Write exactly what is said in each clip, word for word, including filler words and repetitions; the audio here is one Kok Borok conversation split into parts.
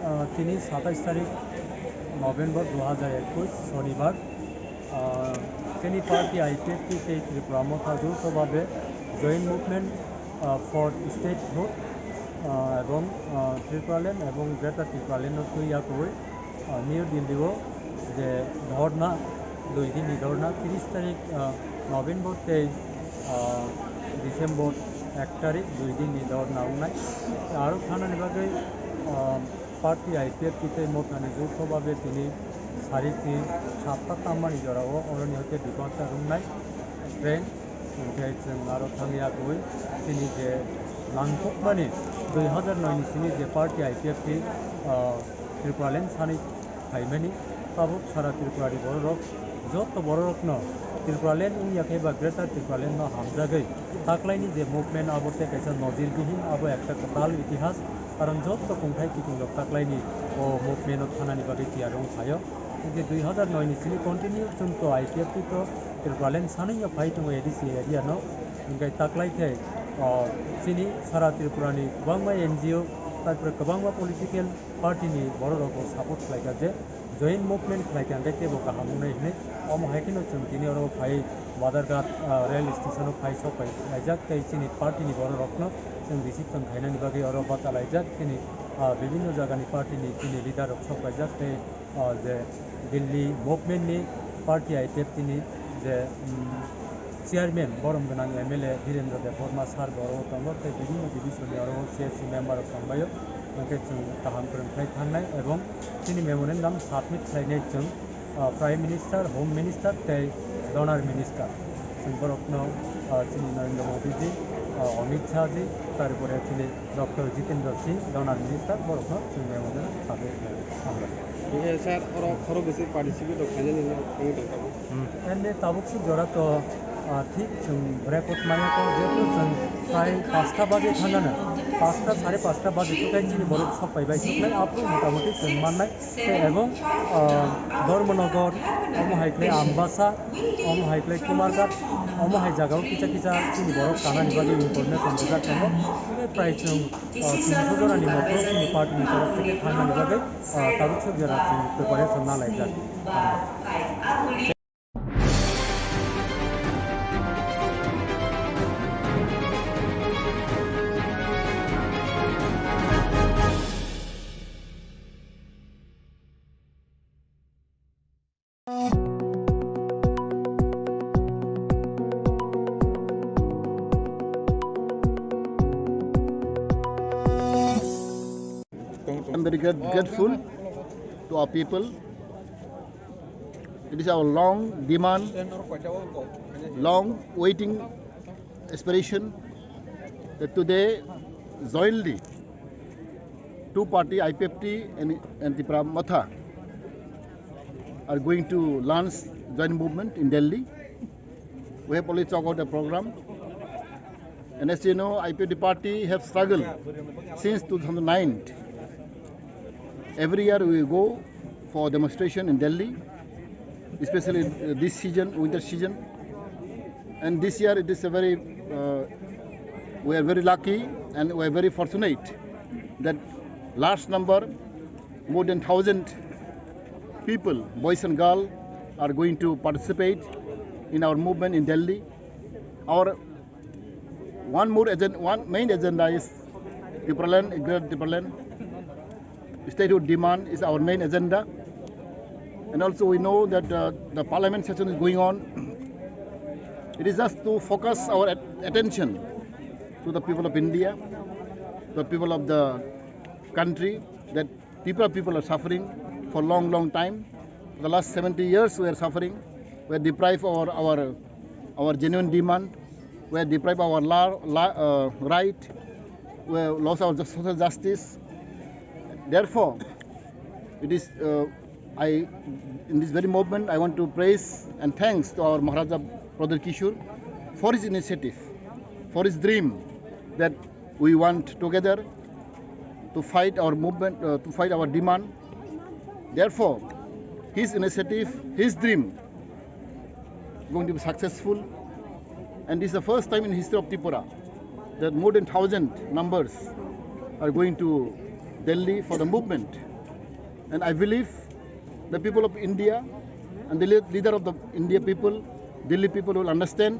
Ah, tini satais tarik November dua hajar ekus, Sonibar. Ah, tini party I P F T tei Tripura Motha jouthobhabe Joint Movement, ah, for Statehood, ah, ebong, ah, Tripuraland ebong Greater Tripuraland no twi yakowi, ah, New Delhi o je dhorna, dui din ni dhorna, tris tarik, ah, November tei, ah, December ek tarik, dui din ni dhorna wngnai. Aro thanani bagwi, ah, party I P F T tei Mothani jouthobhabe tini sarikni satta tammani jorao oroni hoite departure wngnai train. Hwnkhe chwng aro thangya koi chini je nangkukmani dui hajar noi ni simi je party I P F T, ah, Tripuraland sanwi phaimani, tabuk sara Tripurani bororok, joto bororokno Tripuraland wngya khe ba Greater Tripuraland no hamjagwi taklaini je movement abo tei kaisa nojir bihin, abo ekta kwtal itihas, karon joto kungthai kiting rok taklaini o movement o thanani bagwi tiyar wng phaio. Hwnkhe dui hajar noi ni simi continue chwng to I P F T to Tripuraland sanwi no phai tongo A D C area no, hwnkhe taklai khe, o, chini sara Tripura ni kwbangma N G O, tarpore kwbangma political party ni borok rok bo support khlai kha je joint movement khlai kha, hwnkhe teibo kaham wngnai hinwi. Omo hai kheno chwng tini oro phai Badarghat, ah, rail station o phai sok pai laijak tei chini party ni borok rok no chwng receive tong khainani bagwi oro bacha laijak. Chini, ah, bibinno jaga ni party ni chini leader rok sok paijak tei, ah, je Delhi movement ni party I P F T ni je, um, chairman borom gwnang M L A Dhirendra Debbarma sir bo oro tongo, tei bibinno division ni oro C S C member rok tongbaio, hwnkhe chwng kaham kwrwng khlai thangnai, ebong chini memorandum submit khlainai chwng, ah, Prime Minister, Home Minister tei Donor Minister. Chwng borokno, ah, chini Narendra Modi ji, ah, Amit Shah ji, tarpore chini Doctor Jitendra Singh, Donor Minister, borokno chwng memorandum submit khlainai. Hambai. Hwnkhe sir, oro khorok bwswk participate rok khainani wngwi tong tabuk? Hmm. Ende tabuk suk jora to, ah, thik chwng record manya kok, jehetu chwng phai pasta bagwi thangano. Pasta, sare pasta baje sukai chini borok sok pai bai suklai, aphuru motamoti chwng mannai. Tei ebong, ah, Dharmanagar, omo hai khlai Ambasa, omo hai khlai Kumarghat, omo hai jagao kisa kisa chini borok tanani bagwi information rijak tongo. Tei prai chwng, ah, tinso jorani motor chini party ni torof theke thangnani bagwi, ah, tabuk sok jora chwng preparation nalaijak. I'm very grat-, grateful to our people. It is our long demand, long waiting aspiration that today jointly two party, I P F T and, and Tipra Motha, are going to launch joint movement in Delhi. We have already talked about the program. And as you know, I P F T party have struggled since two thousand nine. Every year we go for demonstration in Delhi, especially, uh, this season, winter season. And this year it is a very, uh, we are very lucky and we are very fortunate that large number, more than thousand people, boys and girls, are going to participate in our movement in Delhi. Our one more agenda, one main agenda is Tipraland, Greater Tipraland. Statehood demand is our main agenda. And also we know that, uh, the parliament session is going on. It is just to focus our at-, attention to the people of India, the people of the country, that Tripura people are suffering for long, long time. For the last seventy years we are suffering. We are deprived of our, our, our genuine demand. We are deprived of our la-, la-, uh, right. We have lost our ju-, social justice. Therefore, it is, uh, I, in this very movement, I want to praise and thanks to our Maharaja Pradyut Kishore for his initiative, for his dream that we want together to fight our movement, uh, to fight our demand. Therefore, his initiative, his dream going to be successful. And this is the first time in history of Tripura that more than thousand numbers are going to Delhi for the movement. And I believe the people of India and the lea-, leader of the India people, Delhi people will understand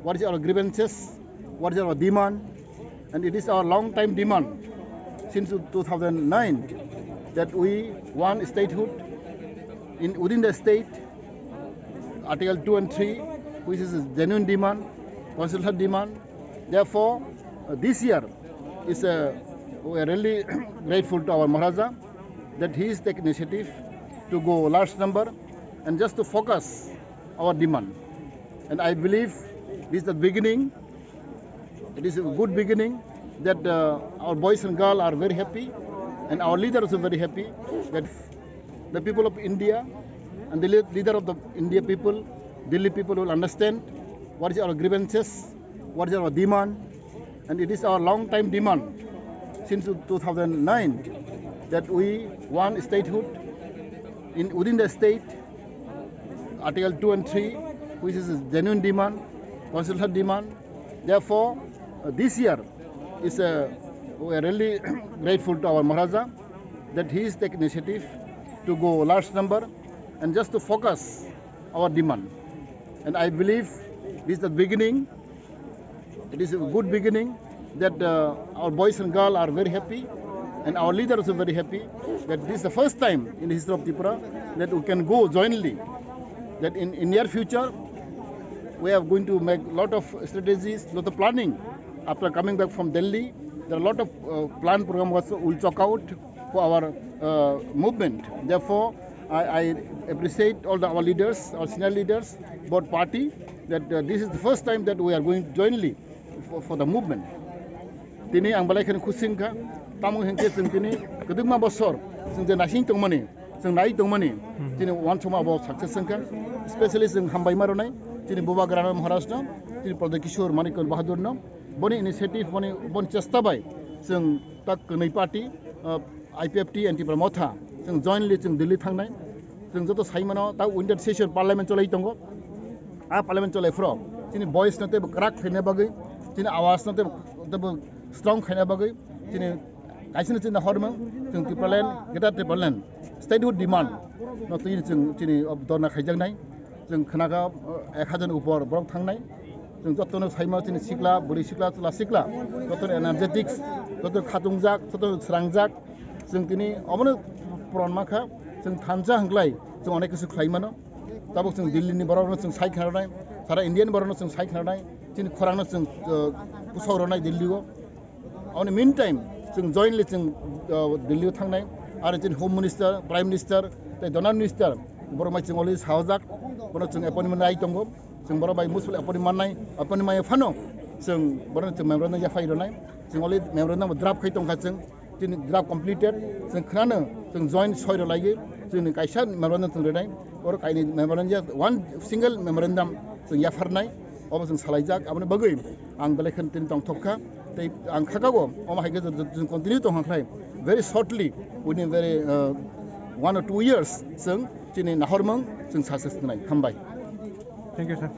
what is our grievances, what is our demand, and it is our long time demand since two thousand nine that we want statehood in, within the state, Article two and three, which is a genuine demand, constitutional demand. Therefore, uh, this year is a, we are really grateful to our Maharaja that he is taking initiative to go large number and just to focus our demand. And I believe this is the beginning. It is a good beginning that, uh, our boys and girls are very happy and our leaders are very happy that the people of India and the lea-, leader of the India people, Delhi people will understand what is our grievances, what is our demand, and it is our long time demand since two thousand nine that we want statehood in, within the state, Article two and three, which is a genuine demand, constitutional demand. Therefore, uh, this year is a, we are really grateful to our Maharaja that he is taking initiative to go large number and just to focus our demand. And I believe this is the beginning. It is a good beginning that, uh, our boys and girls are very happy and our leaders are very happy that this is the first time in the history of Tripura that we can go jointly, that in, in near future we are going to make lot of strategies, lot of planning after coming back from Delhi. There are a lot of, uh, plan program was will chalk out for our, uh, movement. Therefore, I, I appreciate all the, our leaders, our senior leaders, both party, that, uh, this is the first time that we are going jointly for, for the movement. Tini ang belai kheno khusi wngkha, tamo hinkhe chwng tini kwdwkma bosor chwng je naising tongmani, chwng nai tongmani, tini uansukma abo success wngkha. Specially chwng hambai ma rwnai chini Bubagrano Maharajno, chini Pradyut Kishore Manik Bahadur no, boni initiative, boni, boni chesta bai Chwng tak kwnwi party, uh, I P F T and Tipra Motha, chwng jointly chwng Delhi thangnai. Chwng joto sai mano, tak winter session parliament cholai tongo. A parliament cholai phro, chini voice no tebo kwrak khaina bagwi, chini awaaz no tebo, tebo strong khaina bagwi, chini kaisa no chini hormang, chwng Tipraland, Greater Tipraland, statehood demand no twi chwng chini dhorna khaijaknai. Chwng khnakha, uh, ek hajar ni upor borok thangnai. Chwng jotono saima chini sikla, bwrwi sikla, chwla sikla, jotono energetics, jotono khatungjak, jotono swrangjak. Chwng tini obono puron mankha, chwng thansa hwnkhlai chwng onek kisu khlai mano. Tabuk chwng Delhi ni borokno chwng sai khnarwnai, sara India ni borokno chwng sai khnarwnai, chini khorangno chwng, uh, kusok rwnai Delhi o. Aboni meantime, chwng jointly chwng, uh, Delhi o thangnai, aro chini Home Minister, Prime Minister, tei Donor Minister, borok bai chwng already sahojak, bono chwng appointment rai tongo, chwng borok bai muchungli appointment mannai, appointment manya phano chwng borokno chwng memorandum yaphai rwnai, chwng already memorandum draft khai tongkha chwng, chini draft completed, chwng khnano chwng joint soi rwlaiwi chwngni kaisa memorandum chwng rwnai, oro kaini memorandum ya one single memorandum chwng yapharnai, obo chwng salaijak, aboni bagwi ang belai kheno tini tongthok kha. Tei ang khakao, omo hai khe jodi chwng continue tongkha khlai, very shortly, within very, uh, one or two years, chwng chini nahormung chwng success wngnai. Hambai. Thank you, sir.